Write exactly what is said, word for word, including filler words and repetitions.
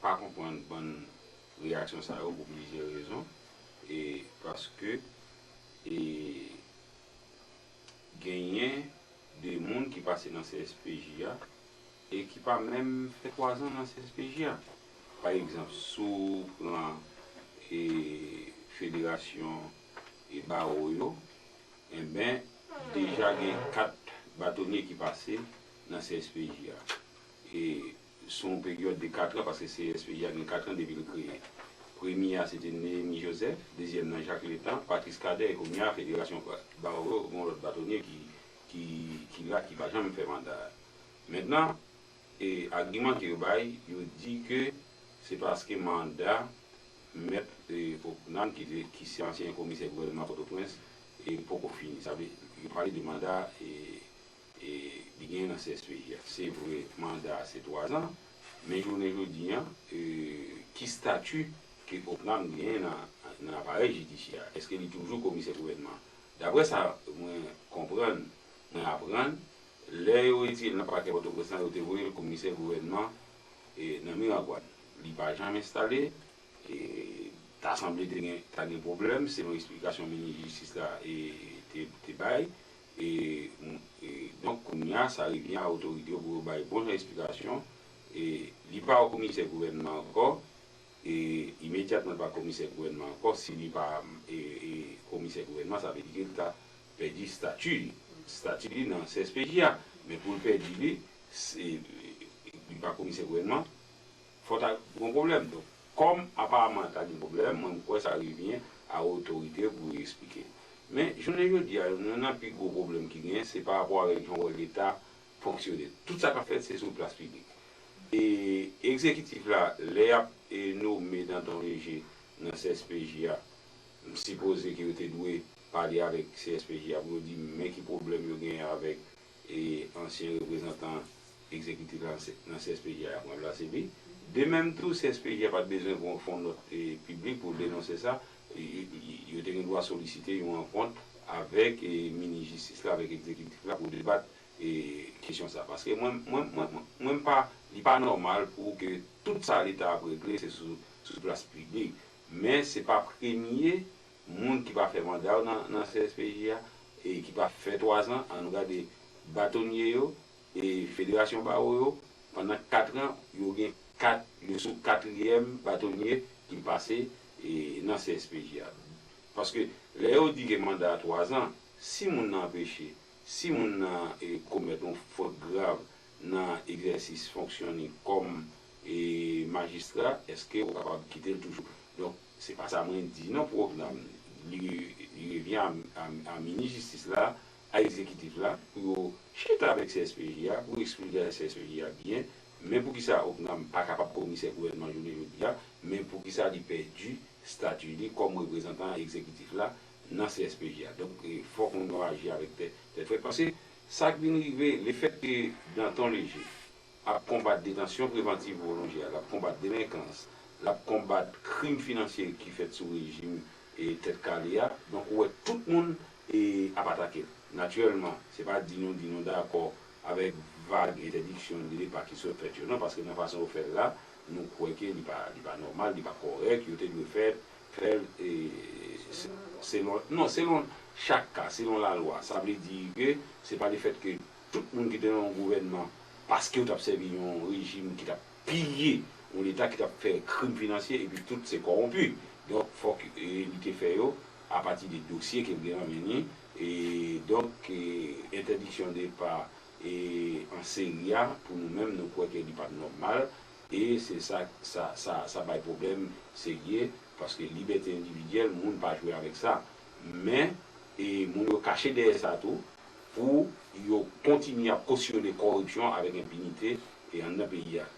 pa konprann bann reyaksyon sa yo pou plizyè rezon. E paske e genyen de moun ki pase nan C S P J a e ki pa menm fè twazan nan C S P J a. Pa egzanp, si w pran e federasyon e bawo yo, enben, deja gen kat batonye ki pase nan C S P J a. E sou yon peryòd de kat an, paske C S P J a gen kat an depi l kreye. Premye a se te Néhémie Joseph, dezyèm nan Jacques Létan, Patrice Cadet, e kounye a federasyon ba- bawo yo, gen yon lòt batonye ki, ki, ki la, ki pa janm fè manda a. Mentnan, e agiman ke yo bay, yo di ke se paske manda mèt e Ocnam ki, te- ki se ansyen komisè gouvènman Pòtoprens e poko fini. Sa vle, yo pale de manda e e li genyen nan C S P J a. Se vre, manda a se twazan, men jounen jodi a, e ki stati ke Ocnam genyen nan, nan aparèy jidisyè a? Èske li toujou komisè gouvènman? Daprè sa mwen konprann, mwen aprann, lè yo retire l nan pakè Pòtoprens lan, yo te voye l komisè gouvènman e nan Miragwàn. Li pa janm enstale, e ta sanble te gen, ta gen pwoblèm, selon eksplikasyon minis jistis la e te, te bay. E, e donk, kounye a, sa revyen a otorite yo pou yo bay bon jan eksplikasyon. E li pa komisè gouvènman ankò. E imedyatman l pa komisè gouvènman ankò, si li pa e, e komisè gouvènman, sa vle di ke l ta pèdi stati li, stati li nan C S P J a. Men pou l pèdi li, se, li pa komisè gouvènman, fò ta gen pwoblèm. Donk, kòm aparaman ta gen pwoblèm, mwen, m kwè sa revyen a otorite yo pou yo eksplike. Men, jounen jodi a, youn nan pi gwo pwoblèm ki genyen, se pa rapò avèk jan w wè Leta fonksyone. Tout sa k ap fèt, se sou plas piblik. E egzekitif la, lè y ap e nome Danton Léger nan C S P J a, m sipoze ke yo te dwe pale avèk C S P J a pou yo di men ki pwoblèm yo genyen avèk e ansyen reprezantan egzekitif la nan C S P J a, y ap ranplase li. De menm tou, C S P J a pa t bezwen fè yon nòt e piblik pou denonse sa. E, e, yo te gen dwa solisite yon rankont avèk e minis jistis la, avèk egzekitif la pou debat e kesyon sa. Paske mwen, mwen, mwen, mwen, mwen pa, li pa nòmal pou ke tout sa Leta ap regle, se sou, sou plas piblik. Men se pa premye moun ki pa fè manda yo nan, nan C S P J a, e ki pa fè twazan, ann gade batonye yo, e federasyon bawo yo, pandan kat an, yo gen kat, yo sou katriyèm batonye ki pase e nan C S P J a. Paske lè yo di ke manda a twazan, si moun nan anpeche, si moun nan e komèt yon fòt grav nan egzèsis fonksyon li kòm e majistra, èske ou kapab kite l toujou? Donk, se pa sa mwen di non pou Ocnam. Li, li revyen a, a, a minis jistis la, a egzekitif la, pou yo chita avèk C S P J a, pou yo eksplike C S P J a byen, men poukisa Ocnam pa kapab komisè gouvènman jounen jodi a, men poukisa li pèdi stati li kòm reprezantan egzekitif la nan C S P J a. Donk, e, fòk moun yo aji avèk tè-, tèt frèt. Paske sa k vin rive, lefèt ke Danton Léger ap konbat detansyon prevantiv pwolonje a, l ap konbat delenkans, l ap konbat krim finansye ki fèt sou rejim e tèt kale a. Donk, ou wè tout moun e ap atake l. Natirèlman, se pa di nou, di nou dakò avèk vag entèdiksyon de depa ki sot fèt yo, non, paske nan fason yo fè l la, nou kwè ke li pa, li pa nòmal, li pa kòrèk, yo te dwe fè, fè l e, se- selon, non, selon chak ka, selon lalwa. Sa vle di ke se pa lefèt ke tout moun ki te nan yon gouvènman, paske yo t ap sèvi yon rejim ki t ap piye yon Leta ki t ap fè krim finansye, epi tout se kòwonpi. Donk, fòk e, li te fè yo apati de dosye ke l gen nan men li. E donk, e, entèdiksyon depa e an seri a, pou nou menm, nou kwè ke li pa t nòmal. E se sa, sa, sa, sa bay pwoblèm serye, paske libète endividyèl, moun pa jwe avèk sa. Men, e moun yo kache dèyè sa tou, pou yo kontinye ap kosyone kòripsyon avèk enpinite e anndan peyi a.